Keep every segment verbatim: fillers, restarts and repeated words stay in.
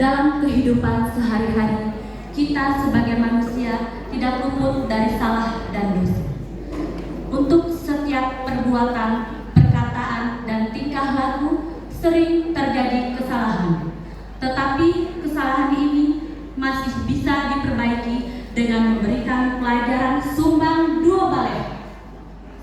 Dalam kehidupan sehari-hari, kita sebagai manusia tidak luput dari salah dan dosa. Untuk setiap perbuatan, perkataan, dan tingkah laku sering terjadi kesalahan. Tetapi kesalahan ini masih bisa diperbaiki dengan memberikan pelajaran sumbang duo baleh.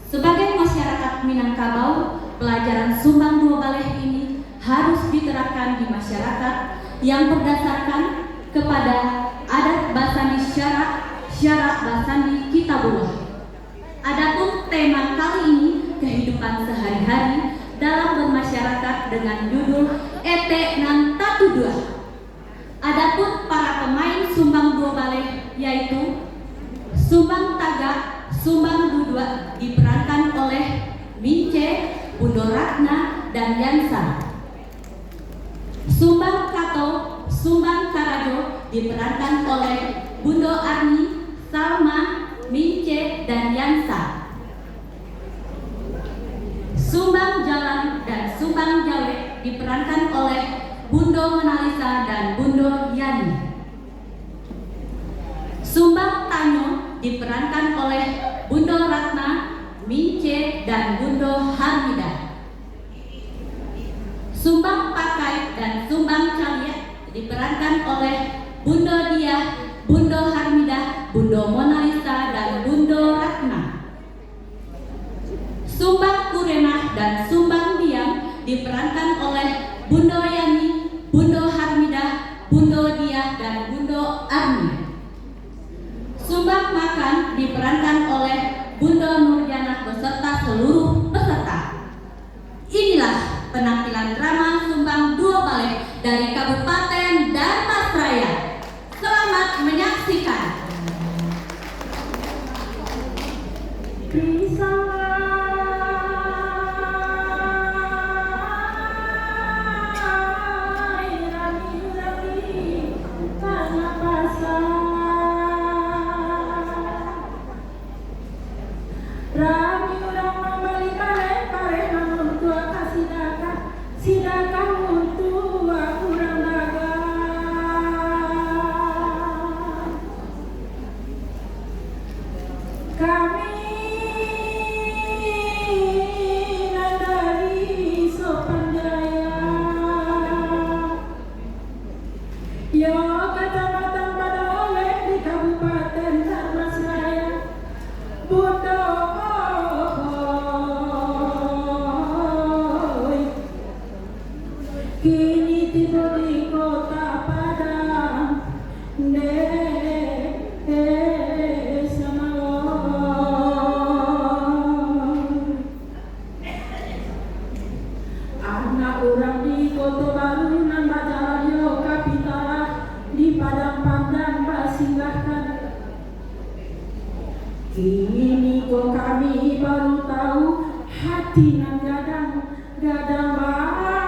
Sebagai masyarakat Minangkabau, pelajaran sumbang duo baleh ini harus diterapkan di masyarakat yang berdasarkan kepada adat basandi syarak, syarak basandi kitabullah. Adapun tema kali ini, kehidupan sehari-hari dalam bermasyarakat, dengan judul Etek Nan Tatuduah. Adapun para pemain sumbang duo baleh, yaitu sumbang tagak, sumbang duduak diperankan oleh Mince, Bundo Ratna, dan Yansa. Sumbang kato, sumbang karajo diperankan oleh Bundo Arni, Salma, Mince, dan Yansa. Sumbang jalan dan sumbang jawek diperankan oleh Bundo Monalisa dan Bundo Yani. Sumbang tanyo diperankan oleh Bundo Ratna, Mince, dan Bundo Harmida. Sumbang pakai dan sumbang caliak diperankan oleh Bundo Diah, Bundo Harmidah, Bundo Monalisa, dan Bundo Ratna. Sumbang kurenah dan sumbang diam diperankan oleh Bundo Yani, Bundo Harmidah, Bundo Diah, dan Bundo Arni. Sumbang makan diperankan oleh Bundo Nurjanah beserta seluruh peserta. Inilah penampilan drama sumbang duo baleh dari Kabupaten Dharmasraya. Selamat menyaksikan. Rami urang mambali bareh, bareh nan untuak ka sidakah, sidakah untuak urang dagang. Kami nan dari Sopan Jaya. Yo, Kacamatan Badoleh di Kabupaten Dharmasraya. Buto, oh, oh, oh. Kini tibo di Kota Padang, dek, dek, sama, oh. Anak urang di Koto Baru nan bajalan yo ka Pitalah, di Padang Panjang basinggahkan. Kini ko kami baru tahu, hati nan gadang, gadang bana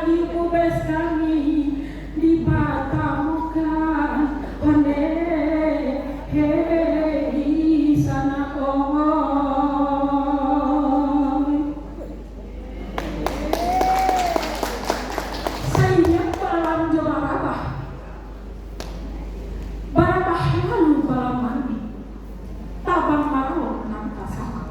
di pubes kami. Dipatamukan ondeh, hei, di sanak, oi. Sairiang balam jo barabah, barabah lalu balam mandi, tabang marawa nan tasambah.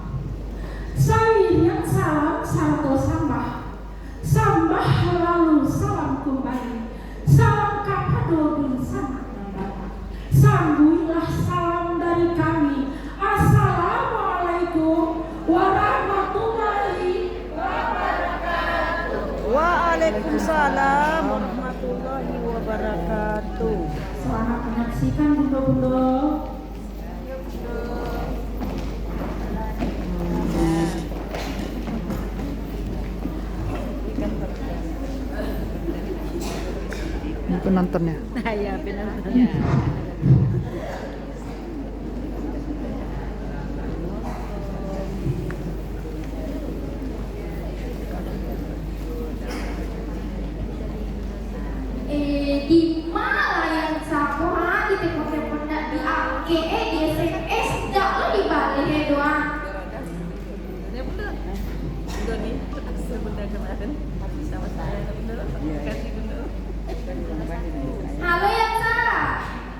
Sairiang salam sarato sambah, sambah lalu salam kumbali. Salam kapado dunsanak nan datang. Sambuiklah salam dari kami. Assalamualaikum warahmatullahi wabarakatuh. Waalaikumsalam warahmatullahi wabarakatuh. Selamat menyaksikan, bundo-bundo. Ini penontonnya. Nah, ya, penontonnya. Eh, di ma lah yang sakolah di telepon-telepon ndak diangkek, eh, di S M S ndak lo dibaleh, eh, doang. Tony, sebentar kemarin sama saya, Bunda. Terima kasih, Bunda. Halo, Yang Sa.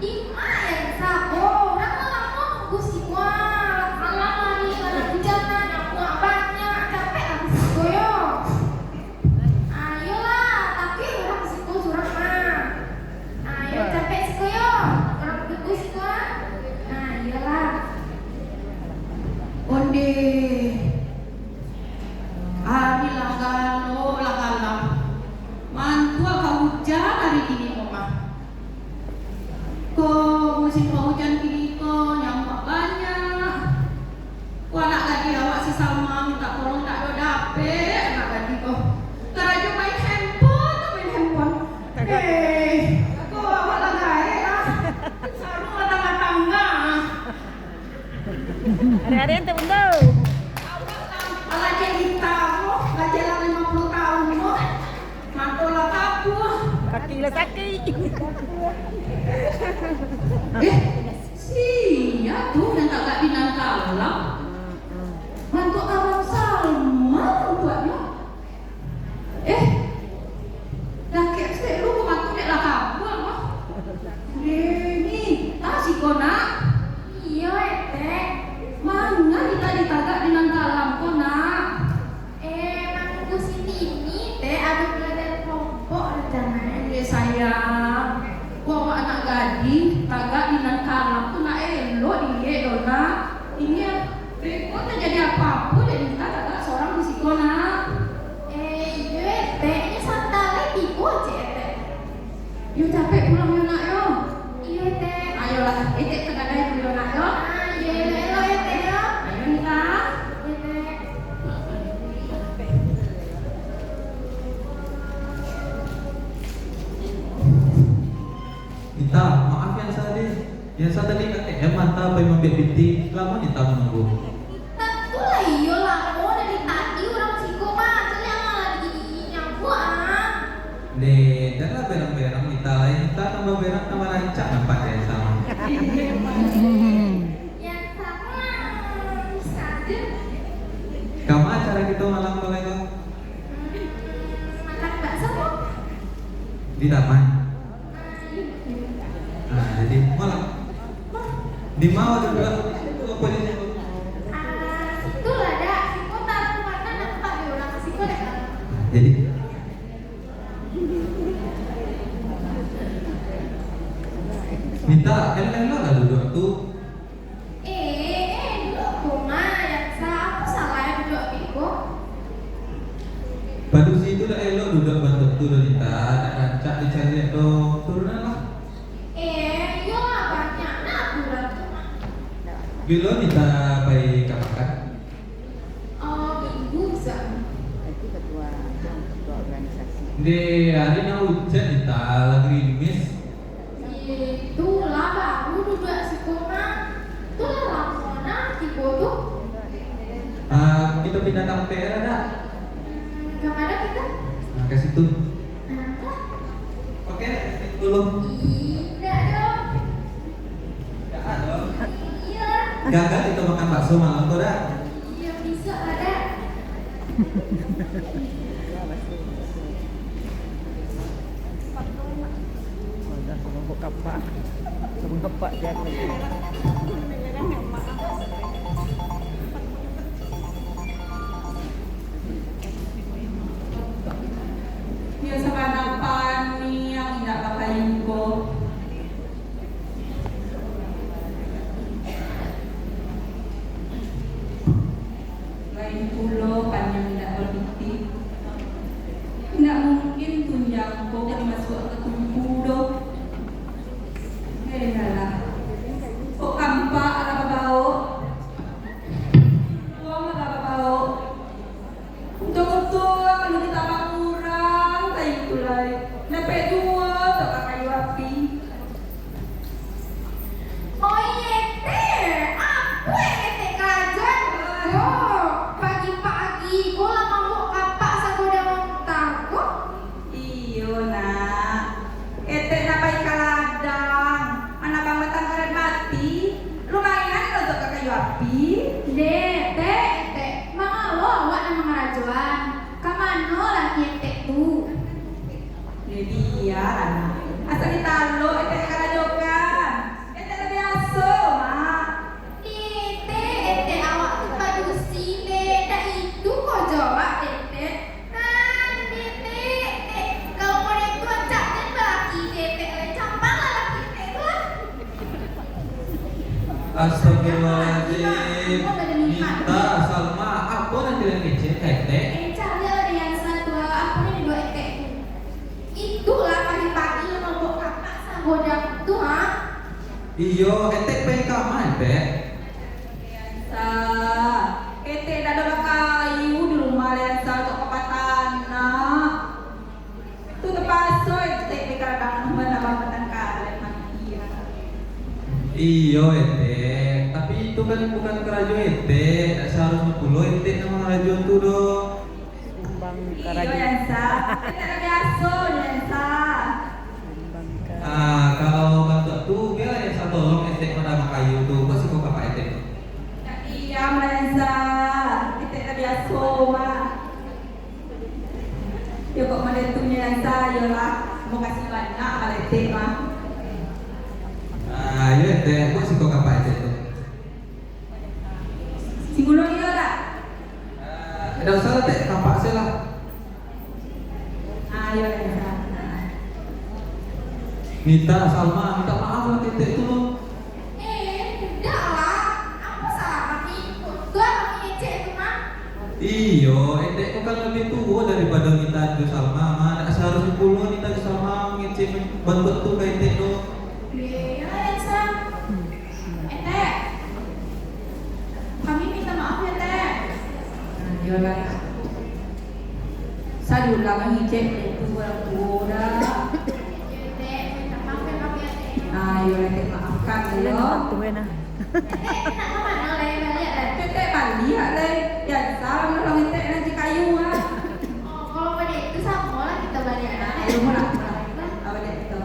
Di ma, Yang Sa? Oh, urang lamo nunggu siko. Alah, lari, alah, hujan, nyamuak banyak, capek lah siko yo. Ayolah, tapi urang siko surang mah. Ayo, capek siko yo. Urang tunggu siko, ah. Nah, iyolah. Ondeh. Ari lah galok, lah kalam. Mantuak ka ujan ari kini ko mah. Ko musim pangujan kini ko, nyamuak banyak. Ko anak gadih awak si Salma mintak tolong, ndak ado dapek anak gadih ko. Karajo main handphone, main handphone. Eh, ko awak lah gaek lah. Saruang lah tangah-tangah. Ari-ari ente bundo. Alah, cek kita ko, lah jalan lima puluh tahun ko. Mato lah kapuah. Kaki lah sakik. Eh, sia tu nan tagak di nan kalam? Mantuak kawan Salma mantuaknyo. Eh, dakek sek lu, mantu dek lah kabuang, mah. Eh, Nita siko, nak? Iyo, Etek. Manga Nita ditagak di nan kalam ko, nak? Eh, manunggu si Nini, Tek, ado pelajaran kelompok rencananyo. Eh, sayang, kok awak anak gadih, tagak di nan kalam tu nak elok diliek doh, nak. Ini, beko tajadi apo-apo dek Nita tagak sorang di siko, nak. Eh, iyo, Etek. Inyo sabanta lai tibo, cek Etek. Yo capek pulang yo, nak, yo. Iyo, Etek. Ayolah, Etek ka gadai dulu yo, nak, yo. Ah, iyo, elok-elok, Etek, yo. Ayo, Nita. Iyo, Tek. Nita, maaf Yang Sa deh. Yang Sa tadi ka K M mah, Nita pai maambiak pitih, lamo Nita manunggu. Tantulah iyo, lamo dari tadi urang siko mah, caliak lah lagi nyabuak ah. Deh, janlah berang-berang Nita lai, Nita tambah berang tambah rancak nampak Yang Sa mah. Yang Sa mah, bisa aja. Kama acara kito malam ko lai ko? Hmm, makan bakso ko? Di taman. Ah, jadi, malam. Di ma duduak? Apo di situ? Ah, situ lah, Dak. Siko taruh makanan, nampak di urang siko, Dak. Jadi, Nita, elok-elok lah duduak tu. Eh, eh, duduak ko mah, Yang Sa, apo salah duduak beko? Padusi tu lah elok duduak bantuak tu doh, Nita, dak rancak dicaliak doh. Turunanlah. Eh, iyolah, banyak nah aturan tu mah. Bilo Nita pai ka makan? Oh, minggu bisa. Itu ketua, ketua organisasi. Deh, ari nan ujan, Nita, lah gerimis. Itulah baru duduak siko mah. Tu lah lamo nah tibo tu. Ah, kito pindah tampek lah, dak? Hmm, ka ma kito? Nah, ka situ. Nah, lah. Oke, dulu. Indak doh. Indak doh. Iyo. Gagal kito makan bakso malam tu, dak? Iyo, bisa lah, dak? Wadah, sabangkok kapak. Sabangkok kapak siap lagi. Yo, sabana paniang indak bakayu ko. Lain pulo paniang indak bapitih. Indak mungkin tunjang ko ka dimasuak ka tungku doh. Hei, alah. Kok kampak alah babaok? Uang alah babaok? Untuang-untuang anu ditabang urang, kayu tu lai. Dapek juo tu ka kayu api. Oi, Etek, apo Etek karajoan ko? Pagi-pagi ko lah mambao kapak sagodang onta ko? Iyo, Nak. Etek? Eh, caliaklah dek Yansa tu, apo nan dibuek Etek tu? Itulah pagi-pagi lah mabok kapak sagodang tu, ha? Iyo, Etek pai ka ma, Etek? Yansa, Etek ndak ado bakayu di rumah, Yansa, untuak kapatang anak. Tu tapaso Etek pai ka ladang manabang batang karet mati. Iyo, Etek. Tapi itu kan bukan karajo Etek. Ndak saharusnyo pulo Etek nan mangarajo tu doh. Sumbang karajo. Iyo, Yansa. Etek lah biaso, Yansa. Sumbang karajo. Ah, kalau bantuak tu, bialah Yansa tolong Etek manabang kayu tu. Buek siko kapak Etek tu. Ndak diam lah, Yansa. Etek lah biaso, mah. Yo, kok model tu nyo, Yansa, iyolah. Makasih banyak, kalau Etek mah. Ah, iyo, Etek. Buek siko kapak Etek tu. Singgulo iyo dak? Ah, ndak usah lah, Tek. Kapak se lah. Ah, iyo, Yansa. Nita, Salma, minta maaf lah, Etek tu. Eh, ndak lah. Apo salah kami? Kok tu abang ngecek tu, mah? Iyo, Etek ko kan labiah tuo daripado Nita jo Salma, mah. Ndak saharusnyo pulo Nita jo Salma mangecek bantuak tu ka Etek tu. Iyo, Yansa. Etek. Kami minta maaf, yo, Tek. Nah, iyolah. Sa diulang ngecek tu urang tuo dah. Etek, minta maaf, yo, Tek. Ah, iyo, Etek, maafkan, yo. Tuo, nah. Etek, nak ka mano lai, baliak lai? Etek baliak lai. Yansa lah manolong Etek nan cikayu, ah. Oh, kalau model itu, samo lah kito baliak, nah. Ayo, pulang, pulang. Baliak kito.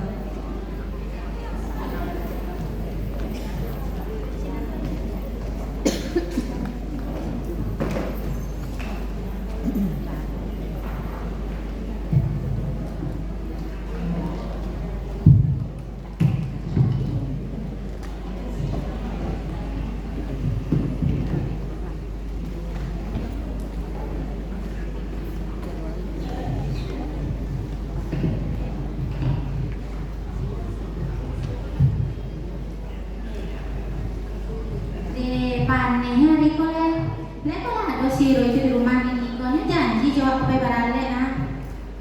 Deh, panehnyo ari ko lai. Lai ko lah ado siro itu di rumah bini ko. Nyo janji jo awak ka pai baralek, nah.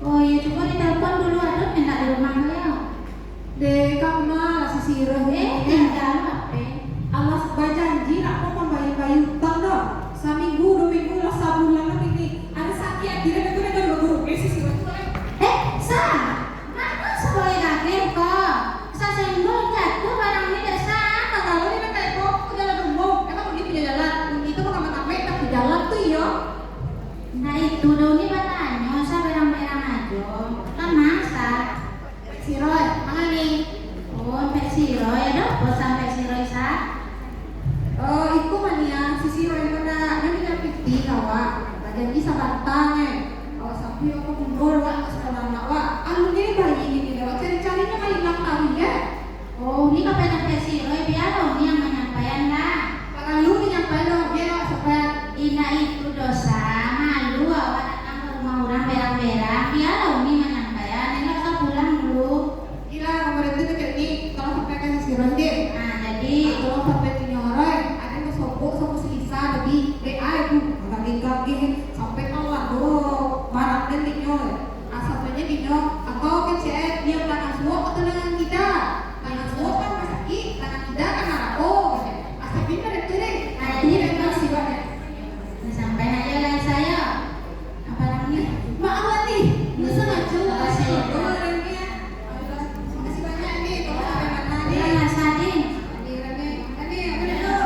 Oh iyo, cubo ditelepon dulu, ado nyo ndak di rumah ko, yo? Deh, ka ma lah si Siro ni? Eh, tingga lah, Pe. Alah bajanji nak ko mambayia-bayia utang doh. Saminggu, duo minggu, lah sabulan lah kini. Ado sakik ati deh, beko deh, guru-guru, eh, si Siro tu, eh. Eh, Sa, mano Sa bagai gageh ko? Sa senggol jatuah barang ni dek Sa. Kalau ni kan kayak ko, ko jalan umum. Emang uni punyo jalan? Uni tu mangambek-ngambek, tapi jalan tu iyo. Nah, itu doh, uni batanyo, Sa berang-berang ajo. Tenang, Sa. Siroi, manga ni? Oh, Ampek Siroi, ado apo Sa Ampek Siroi, Sa? Oh, iko mania, si Siroi ko nak, nan minyak pitih ka awak. Bajanji sabanta nyo. Awak sampai awak mundur, wak, ka sakolah anak wak. Alun jadi bayi gini dek awak, cari-carinyo mah ilang taruih, yo. Oh, ni ka pai Ampek Siroi, biar lo ni yang manyampaian lah. Paralu dinyampaian doh, biar awak sampaian. Indak itu doh, Sa, malu awak datang ka rumah urang berang-berang, biar lo ni manyampaian, elok Sa pulang dulu. Ila, kamarin tu kecek ni, tolong sampaikan si Siroi deh. Ah, jadi? Ah, tolong sampaikan nyo, Roi. Ado nan sobok samo si Lisa tadi, B A itu. Gageh-gageh, sampai kawan tu. Marah dan dinyo. Ah, sampaikan dinyo, atau kecek, diam tangan suok atau tangan kida? Tangan suok kan masakik, tangan kida kan marah. Oh, asal pintar itu deh. Ah, jadi, terima kasih banyak. Nah, sampai nak yo lah saya. Apa namanya? Maaf, Ati. Nggak sengaja, makasih. Makasih banyak, Ati. Tolong sampai mana, Ati? Iya, Mas Adi. Ati, Rani. Rani, apa dia tu?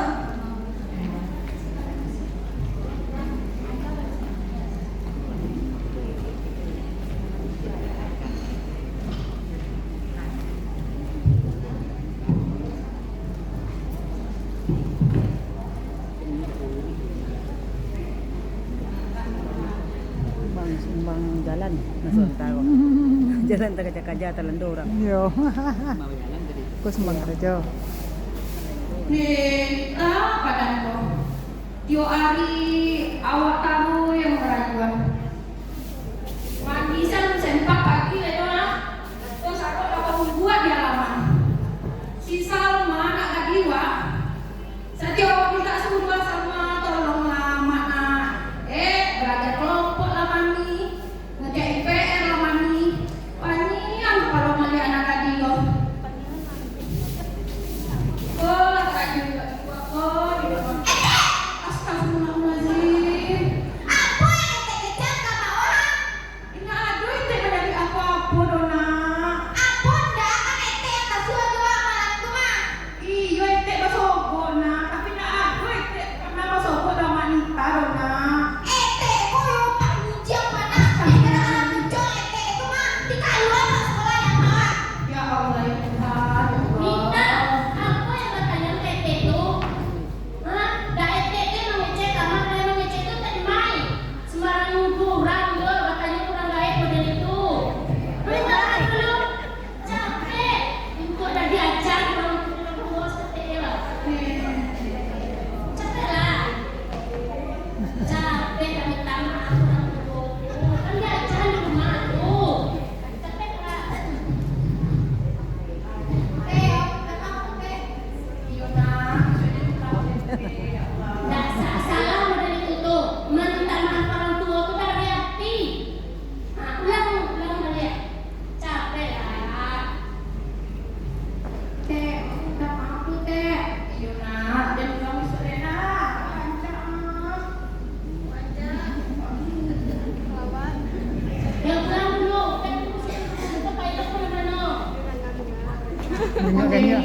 Sumbang, sumbang jalan, maso taro. Jalan takaja-kaja, talando urang. Iyo. Ko sumbang karajo. Neta padan ko. Tiok ari awak taruih yang marajuan. Mandi sa alun sempat pagi lai tu lah. Ko sarok lah baumbuak di alaman. Si Salma nak gadih wak. Satiok awak mintak suruah Salma, tolonglah, Mak, nak. Eh, baraja pulo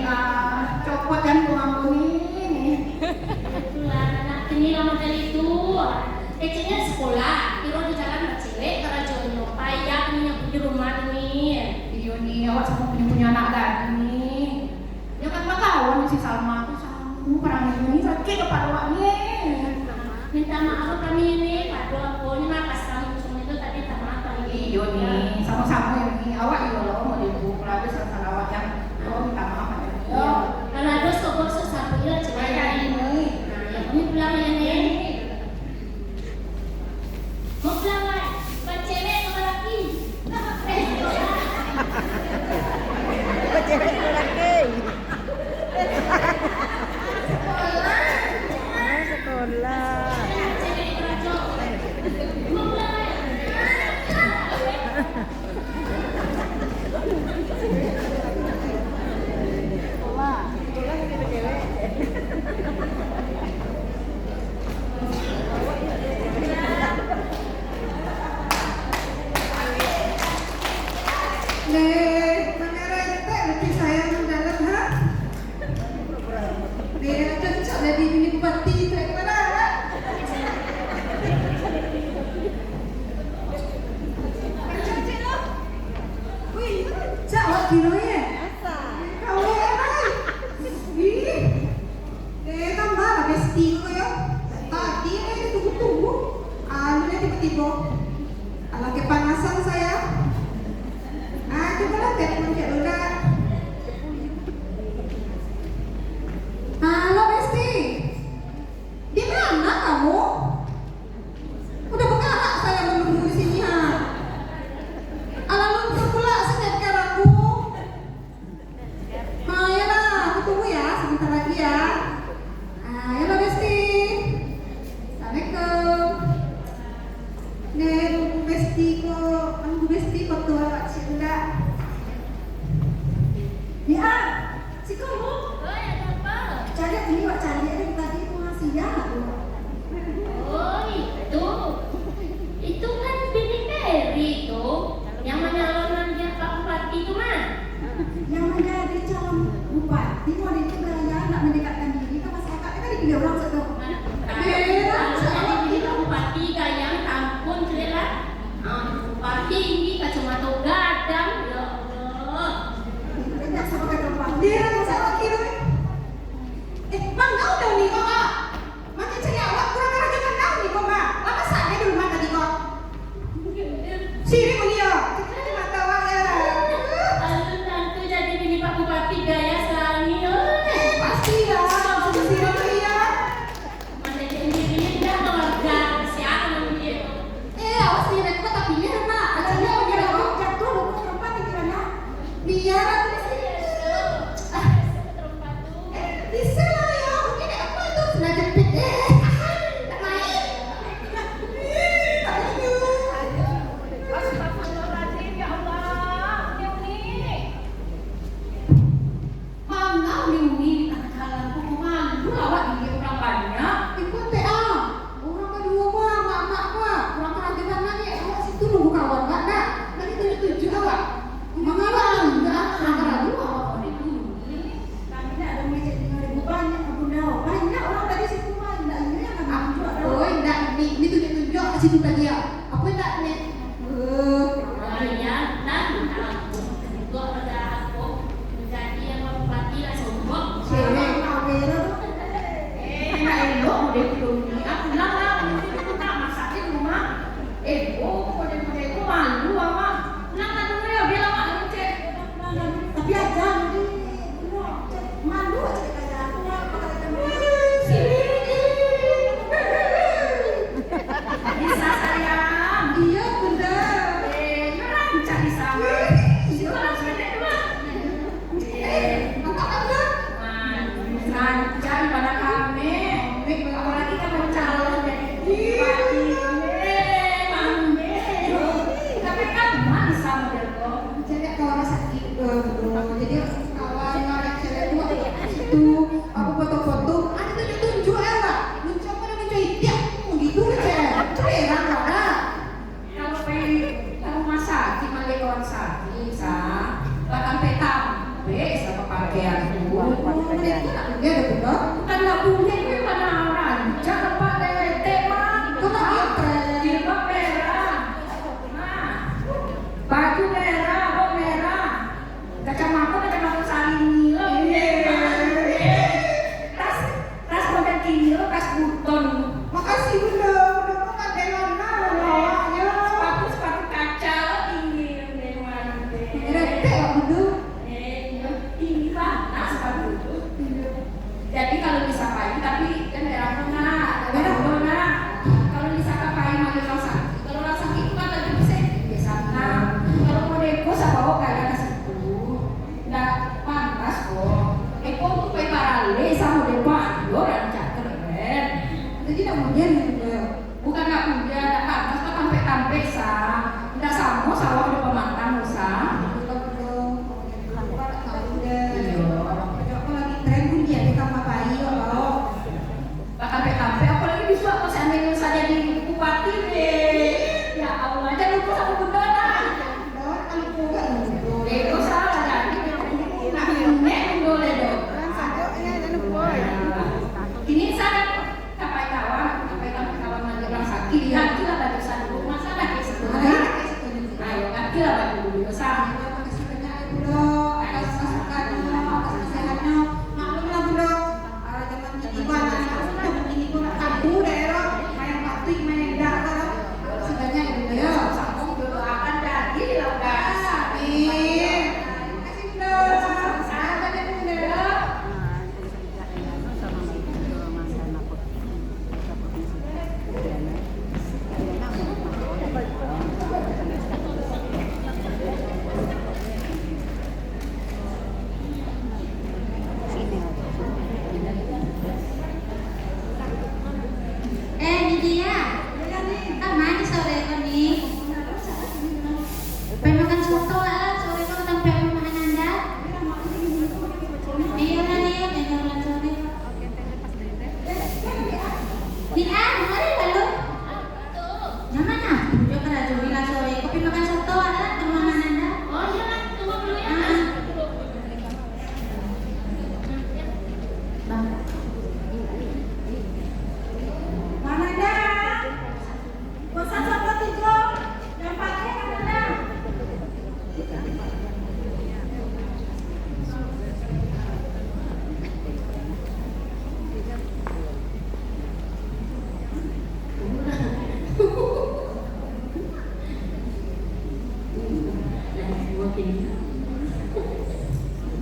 Ah, copot kan pangambun ni. Itulah, anak kini lah model itu. Kecilnya sekolah, kiro di jalan bacewek, karajonyo payah, kini nyo di rumah ni. Iyo ni, awak samo punyo-punyo anak gadih ni. Yo kan bakawan si Salma tu, samo parangai ni, sakik kapalo awak ni. Minta maaf kami ni, pado apo ni mah, kasam muncung itu tadi, minta maaf kami. Iyo ni, samo-samo yo ni, awak iyo lo model tu, kalau ado salah-salah awak yang, oh, minta maaf aja. Iyo. Kalau ado sobok sesabut yo, cuma ya ini. Nah, yang ini pulang yang ini. Mau pulang, Wan? Bukan cewek, sama laki. Bukan cewek, sama laki. Sekolah. Ah, sekolah. Cewek, sama laki. Mau pulang, Wan? Leh, mangaretek laki saya nan dalam, ha? Leh, cocok jadi bini bupati tu, eh, kemana, ha? Cocok lo. Wih, cak awak kilo, ya? Kau, ya, Bang? Ih. Eh, tambahlah besti ko yo. Tadi eh ditunggu-tunggu. Anu deh tibo-tibo. Alah kepanasan saya. Ah, cubolah telepon cek Luna. Halo, Besti. Di mana kamu? Udah berkarak saya menunggu di sini, ha. Alah luntur pula senyap karaku. Ha, iyolah, aku tunggu ya, sebentar lagi ya. Ha, iyolah, Besti. Assalamualaikum. Neh, nunggu Besti ko, nunggu Besti ko tu, awak cik budak. Ya, si kamu. Oi, ada apa? Cari ini, wak cari ada tadi tu, masih ya, aku. Oh, itu. Itu kan bini Peri tu, yang mencalonkan dia Pak Bupati tu mah. Yang menjadi calon bupati, model itu gaya nak mendekatkan diri ke masyarakat. Kan dipilih orang satu. Nah, eh, kalau jadi bini Pak Bupati, gaya tampun tu lah. Ah, Bupati ini kacamata gadang, ya Allah. Dia nak sama kata Pak. Dia nak sama kira. Eh, Bang, kau dah ni, Bang, ah? Makin cari awak, kurang ajar kan kau ni, Bang, ah? Lama saja di rumah tadi, kok. Sirik ko ni yo. Cik, di mata awak yo. Alun tantu jadi bini Pak Bupati gaya salangi, oi. Eh, pasti lah. Sudah sirik ko ni yo. Macam sendiri dah keluarga. Siapa namanya dia tu? Eh, awas ni, Rek. Kau tak pilih, Mak. Acaranya punya aku jatuh, lu terempat di mana? Biar aku di sini. Ah. Eh, bisa lah ya, mungkin apa itu? Sengaja pit. Eh, tak main. Eh, tak lucu. Astagfirullahaladzim, ya Allah. Uni, Uni. Mana Uni, Uni di tengah jalan tu? Malu awak dilihat orang banyak. Ikut teh, ah. Urang baduo ko, mak-mak ko, urang karajo bana ni, awak situ nunggu kawan, Mak, dah. Tadi tunjuk-tunjuk awak. Mangawak, dah, urang karajo awak ko itu. Kami nak ada mengecek lima ribu banyak, Bunda. Banyak urang tadi situ, Mak. Indak inyo yang kami tunjuk, dah. Oh, indak, ni, ni tunjuk-tunjuk ka situ tadi, ya. Apo indak, ni? Eh. Urang liya, dah, dah. Tunjuk pada aku. Jadi, yang bupati lah sombong. Cewek, kamera tu. Eh, ndak elok model tu, Uni. Ah, pulang lah, Uni tu nak masak di rumah. Eh, oh, model-model tu malu awak. Pulang lah dulu yo, biar awak ngecek. Tapi aja, Uni. Malu aja kita jalan. Pulang, pakai ikan dulu. Bisa, sayang. Iya, Bunda. Eh, rancak bisa, Mak. Situ langsung aja, Mak. Eh, nampak tak, Bang? Nah, lancar pada kami. Apalagi kan Itulah batu sanduk, masalah kayak situ. Ayo, gantilah batu dulu, Sam. Terima kasih banyak ya, Bundo, atas masukannya, atas nasihatnya. Maklumlah, Bundo, kalau zaman kini ko anak-anak zaman kini ko nak tabu daerah, main patuik, main dak, kalau. Makasih banyak ya, Bundo, ya. Sambung doakan jadi lah, udah. Amin. Terima kasih, Bundo. Sama-sama, Bundo. Eh, Nidia, ka ma ni sore ko ni? Pai makan soto lah, sore ko ka tampek rumah Ananda. Iyo lah ni, jangan ulang sore. Di ah, mari lalu. Nyaman ah, udah karajo ni lah sore. Kopi makan soto lah, teman Ananda. Oh, iya lah, tunggu dulu ya. Ah. Bang. Ananda, pesan soto tigo, yang pakai Ananda.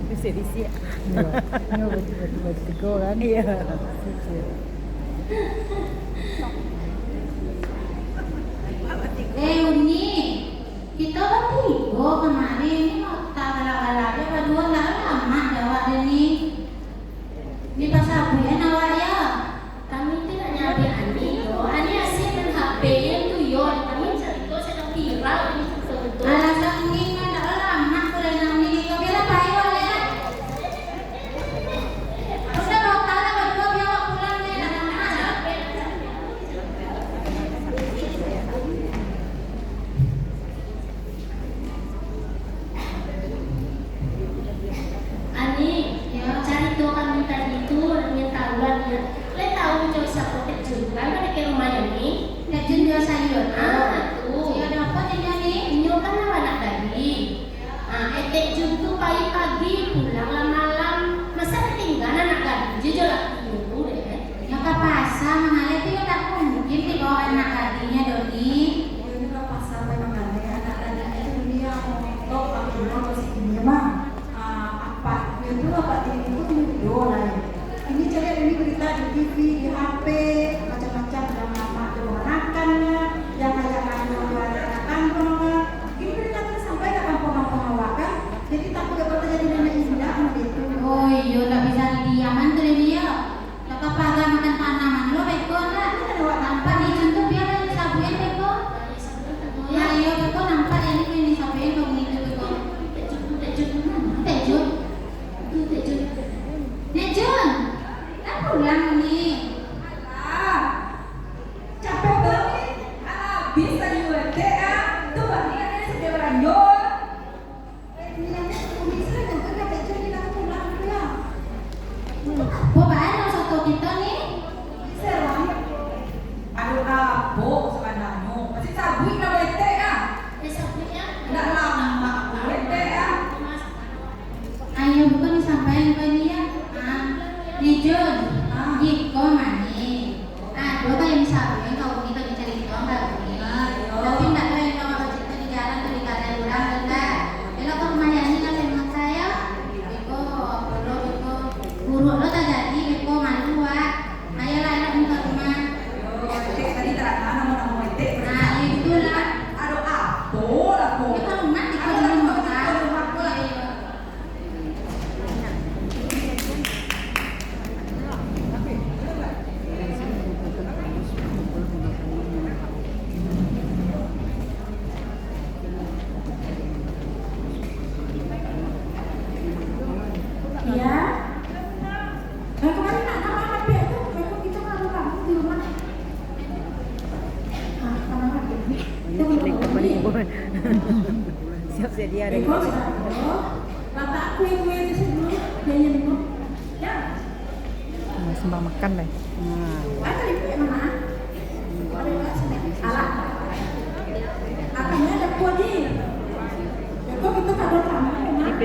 Bisiak-bisiak. Iyo. Iyo, batu-batu, batu tigo kan? Iyo. Eh, Uni. Kito batigo kamari, ni mau tagala-gala jo baduo, ndak lamak jo awak den ni. Ni pasabuik an awak yo. Kami tu nak nyari Ani tu, Ani asyik main H P, yang tu yo, kami carito sadang viral, Ani carito tu. Alasan Uni ndak lamak tu, Rena, Uni, kito bialah pai wak lai. Udah, batal lah baduo, biar awak pulang lai, dah lamak dah. Ani, yo, carito kami tadi tu, urang nan tahu lah, Ani. Lai tahu inyo siapo, Tek Jun, kan, ado ka rumah Ani? Tek Jun jual sayur tu. Ah, tu. Iyo, ado apo jo inyo ni? Inyo kan lah anak gadih. Ah, Tek Jun tu pagi-pagi, pulang lah malam. Masa ditinggalan anak gadih jo, jo laki inyo tu deh. Yo ka pasa mangaleh tu yo ndak mungkin dibawa anak gadihnyo doh, Ni. Oh, inyo ka pasa pai mangaleh, anak gadihnyo tu Ni yo, montok, tapi inyo masih inyo mah. Ah, apak inyo tu, apak tiri tu mudo lai. Inyo caliak Ni berita di T V, di H P, macam-macam, lah lamak jo kamanakan lah, yang kayak anu, yang anak kanduang lah. Ini berita tu sampai ka kampuang-kampuang awak kan? Jadi takuik apo tajadi nan indak baitu. Oh iyo, ndak bisa didiaman tu, Ni yo. Lah ka paga makan tanaman lo beko ndak? Nampak ni contoh biar lah disabuikan beko. Nah, iyo beko nampak yo ni, ko disabuikan beko ngitu beko. Tek Jun. Tek Jun. Tek Jun. Tek Jun. Lah pulang ni. Alah. Capek banget. Habis tadi ngetek ah. Tu balik ada sedia baranjol. Apo baa soto kito ni? Ado apo sabananyo? Masih sabuik lah, Etek, ah. Eh, sabuik, yo. Ndak lamak pun, Etek, ah. Ayo, bukan disampaikan ko ni, yo. Ah, Ni Jun. Ah. Iko mah ni. Ado ka yang sabuik ka Uni, ka dicarito ka Uni. Tapi ndak ado yang ka bacarito di jalan tu, di kadai urang tu, ndak. Elok ka rumah Yani lah, terima kasih yo. Beko, apo lo, beko. Buruak lo tajadi, beko, malu wak. Ayolah, elok ka rumah. Yo, Etek tadi tarang namo-namo Etek. Nah, itulah. Ado apo lah ko? Yo, ka rumah, di rumah, Kak. Iyo, iyo. Iya. Nah, kemarin nak tambah H P tu, Beko, kita kalau kamu di rumah. Ah, tambah H P. Kita belum ngomong ni. Siap sedia ada. Beko, sudah. Bapak aku yang gue itu sih dulu, dia yang dulu. Ya. Nah, sembah makan deh. Nah. Ada ibu yang mana? Ada ibu yang mana?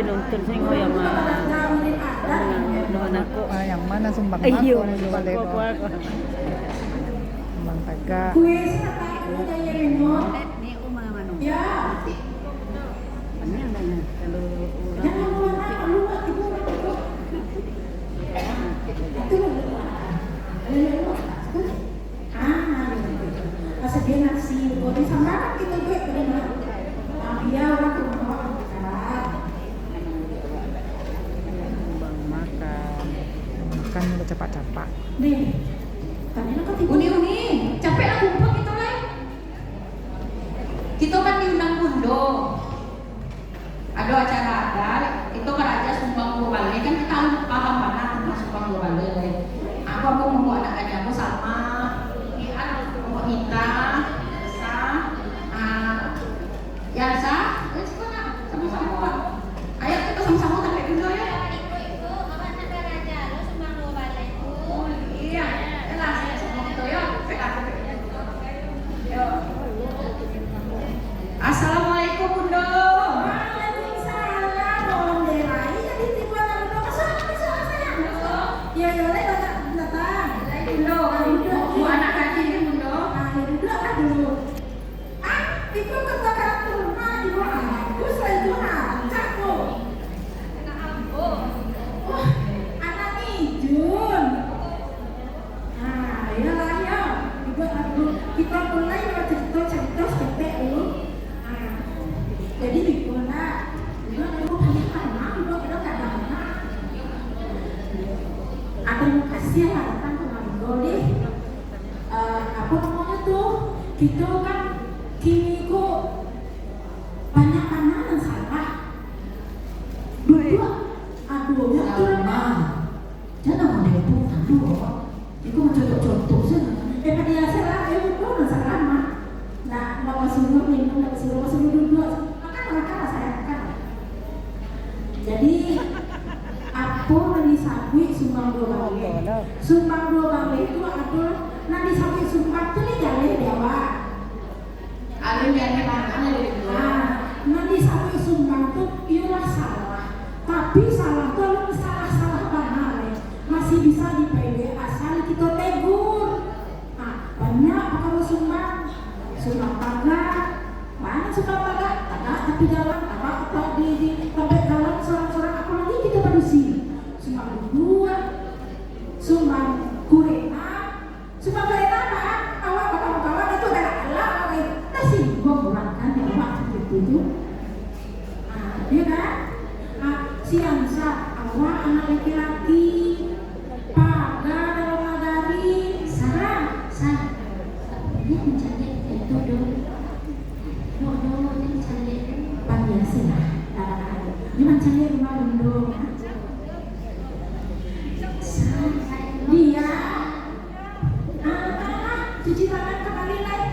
Nonton sing yang mana? Nonton aku. Ah, yang mana sumbang? Iyo, aku, sumbang aku, aku, aku. Sumbang tagak. Ni uma mano? Ini yang nanya, kalau orang Ah, pasadia nasi, goreng sambal, gitu, duit, gitu, nah. Ah, bia urang ka rumah makan. Makan. Makan udah capak-capak. Deh, tadi nak kata Uni, Uni, capek lah kumpul kita lah. Kita kan diundang Bundo. Ado acara adat, kito baraja sumbang duo baleh, kan kito alun paham bana tantang sumbang duo baleh lai. Aku, aku mambaok anak gadih aku Salma, ni an mambaok Nita, Sa, ah, Yansa, eh, siko nak, samo-samo, Wak. Ayo, kito samo-samo tampek dulu, yo. Oh, iyo. Yolah, ayo, samo kito, yo. Yo. Assalamualaikum, Bundo. Waalaikumsalam. Onde lai jadi tibo, Bundo. Masuk, masuk, masuk. Yo, yo, lai datang, datang. Lai, Bundo. Ah, duduak. Bu, anak gadih ni, Bundo. Ah, yo, duduaklah dulu. Ah, itu kebakaran rumah di bawah. Bagus lah itu, ha. Rancak tu. Wah, anak Ijun. Nah, iyolah, yo. Ibu, aku, kita mulai lah cerita-cerita saketek dulu. Nah, jadi ibu nak, ibu nak dulu banyak tanah, ibu kira tak ada tanah. Ah, terima kasih lah datang ke Manado, deh. Eh, apa namanya tu? Kita kan kini ko banyak tanah yang salah. Duduk, aduh, ya, Tuhan. Jan model tu, aduh, awak. Iko mancontoh-contoh sajo. Eh, padiya salah, eh, bukan salah, mah. Ndak, ndak basuruah minum, ndak basuruah, basuruah duduak. Makan, makan lah, sayang, makan. Jadi, apo nan disabuik sumbang duo baleh? Sumbang duo baleh tu ado, nan disabuik sumbang tu ni jaleh di awak. Alun jaleh bana, jaleh duo. Nah, nan disabuik sumbang tu iyolah salah. Tapi salah tu alun salah-salah bana lai. Masih bisa dipelek asal kito tegur. Nah, banyak pakaro sumbang. Sumbang tagak. Banyak sumbang tagak. Tagak tapi jalan, tagak di, di tampek jalan sorang-sorang. Apolagi kito padusi. Sumbang duduak, sumbang kurenang, Sumbang kurenang, awak bakawan-kawan itu galak-galak, awak lai. Tasingguang urang kan, awak itu tu. Ah, iyo kan? Ah, si Ansa, awak anak laki-laki, paga dalam nagari. Sa, Sa, ini mancaliak itu do. Do, do, ini mancaliak. Pan biasolah, kadang-kadang. Ini mancaliak rumah Bundo. Sa, dia. Ah, ah, ah, cuci tangan kabali lai.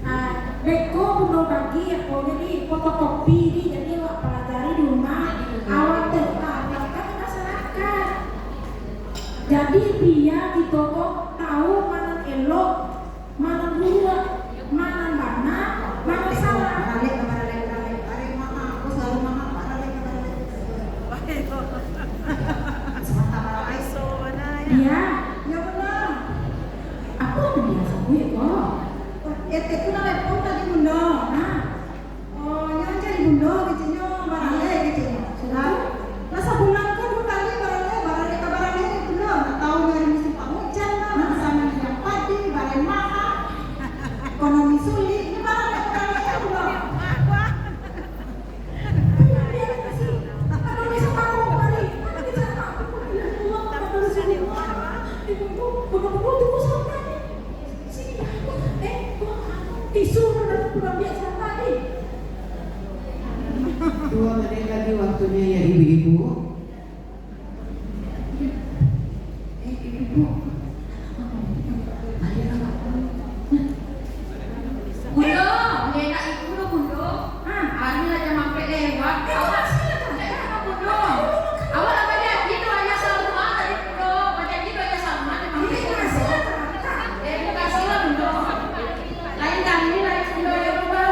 Ah, beko Bundo bagi, apo jadi fotokopi di, jadi awak palajari di rumah, awak terapkan di masyarakat. Jadi, bia kito ko tahu ma nan elok, ma nan buruak, ma nan bana, ma nan salah. Baralek ka baralek, baralek, baralek maha, bos lalu maha, baralek ka baralek. Sabanta baralek. Iya. Iya, Bundo. Apo tu dia sabuik ko? Etek tu nalepon tadi, Bundo. Nah. Oh, nyo cari Bundo, keceknyo baralek, keceknyo. Sudah. Lah sabulan ko duo kali baralek, baralek ka baralek, Bundo. Ndak tahu nyo ari musim pangujan lah, ndak bisa mananam padi, baralek maha. Ekonomi sulik, ini baralek, baralek, Bundo. Dua menit lagi waktunya ya, ibu-ibu. Eh, ibu-ibu. Bundo, ndak enak ibu tu, Bundo. Ah, anu lah jam ampek lewat. Awak, Bundo. Awak lah bajanji tu, Ayah Salma tadi, Bundo. Bajanji tu Ayah Salma jam ampek. Eh, makasih lah, Bundo. Lain kali lah, Bundo, ya, Bundo.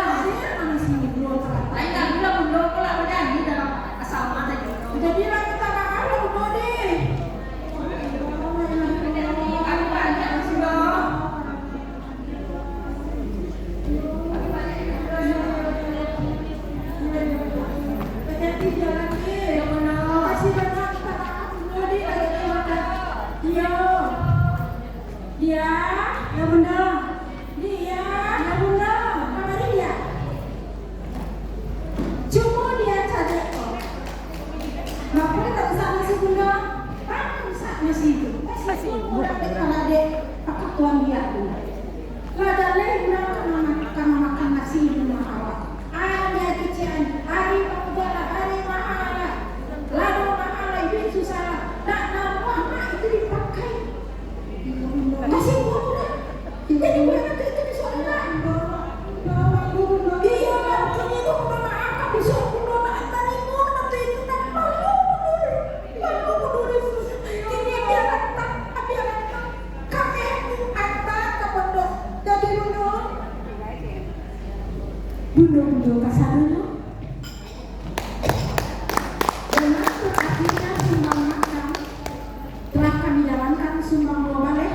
Lain kali lah, Bundo. Kok lah bajanji dalam Bundo-bundo kasadonyo. Dan untuk akhirnya sumbang makan telah kami jalankan sumbang dua baleh,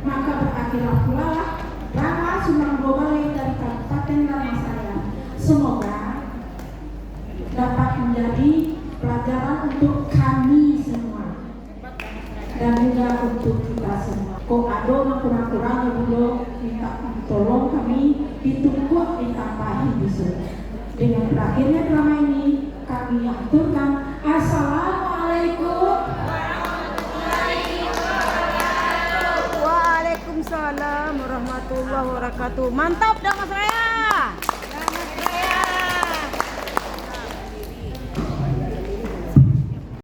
maka berakhirlah pulalah drama sumbang dua baleh dari Kabupaten Dharmasraya. Semoga dapat menjadi pelajaran untuk kami semua dan juga untuk kita semua. Kok ado nan kurang-kurangnyo bundo, minta tolong kami ditunggak ditambahi bisa. Dengan berakhirnya drama ini, kami aturkan assalamualaikum. Waalaikumsalam warahmatullahi wabarakatuh. Mantap, Dharmasraya.